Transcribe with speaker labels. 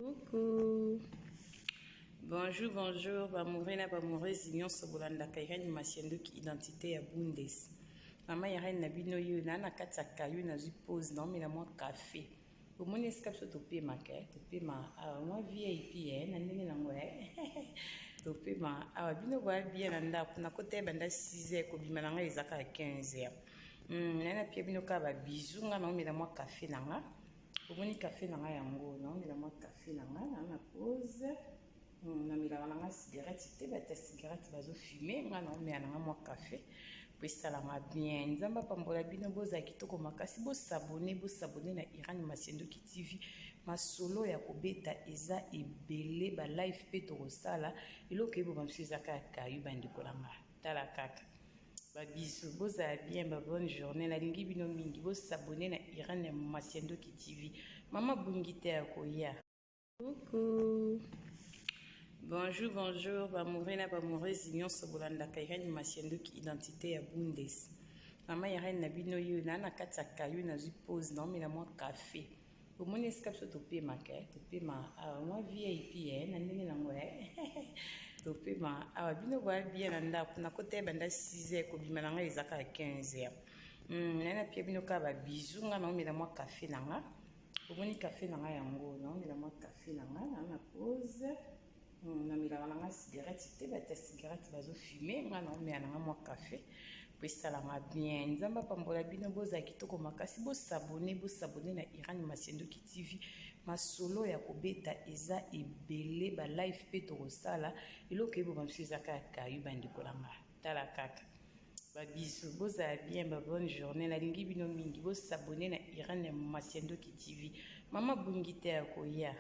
Speaker 1: Coucou. Bonjour, bonjour, ba amoureux na ba amoureuse nyonso bolandaka Irène Masiandoki identité ya Bundes. Mama Irène na bino yo na na kati ya kayu nazwi pause naomela mwa café. Bomoni esika biso topemaka eh, topema awa mwa VIP eh, na ndenge nango eh. Topema awa bino boya bien na ndako nakota ye banda 6 heures kobima na ngai eza kaka 15 heures. Naye napia bino kaka ba bisous nga naomela mwa café na nga. Omoni cafe na nga yango, naomela mwa cafe na nga, na na pause. Namelaka na nga cigarette te, bato ya cigarette bazo fumer, nga naomela na nga mwa cafe po esala nga bien. Nzambe apambola bino, bozala kitoko makasi, bosabone, bosabone na Irene Masiandoki TV. Masolo ya kobeta eza ebele, ba live pe tokosala, eloko eboma biso eza kaka kayu bandeko na nga. Tala kaka. Ba bisous, bozala bien, ba bonne journée. Nalingi bino mingi. Bo s'abonner na Irène Masiandoki TV. Mama bungi te akoya. Coucou. Bonjour, bonjour, ba amoureux na ba amoureuse nyonso bolandaka Irène Masiandoki identité ya Bundes. Mama Irène na bino yo na na kati ya kayu nazwi pause naomela mwa café. Bomoni esika biso topemaka eh, topema awa mwa VIP eh, na ndenge nango eh. Topema awa bino boya bien na ndako nakota ye banda 6 heures kobima na ngai eza kaka 15 heures. Naye napia bino kaka ba bisous nga naomela mwa café na nga. Bomoni café na nga yango, naomela mwa café na nga na na pause. Namelaka na nga cigarette te, bato ya cigarette bazo fumer, nga naomela na nga mwa café po esala nga bien. Nzambe apambola bino, bozala kitoko makasi, bosabone, bosabone na Irene Masiandoki TV. Masolo ya kobeta eza ebele, ba live pe tokosala, eloko eboma biso eza kaka kayu bandeko na nga. Tala kaka. Ba bisous, bozala bien, ba bonne journée. Nalingi bino mingi, bosabone na Irene Masiandoki TV. Mama bungi te akoya.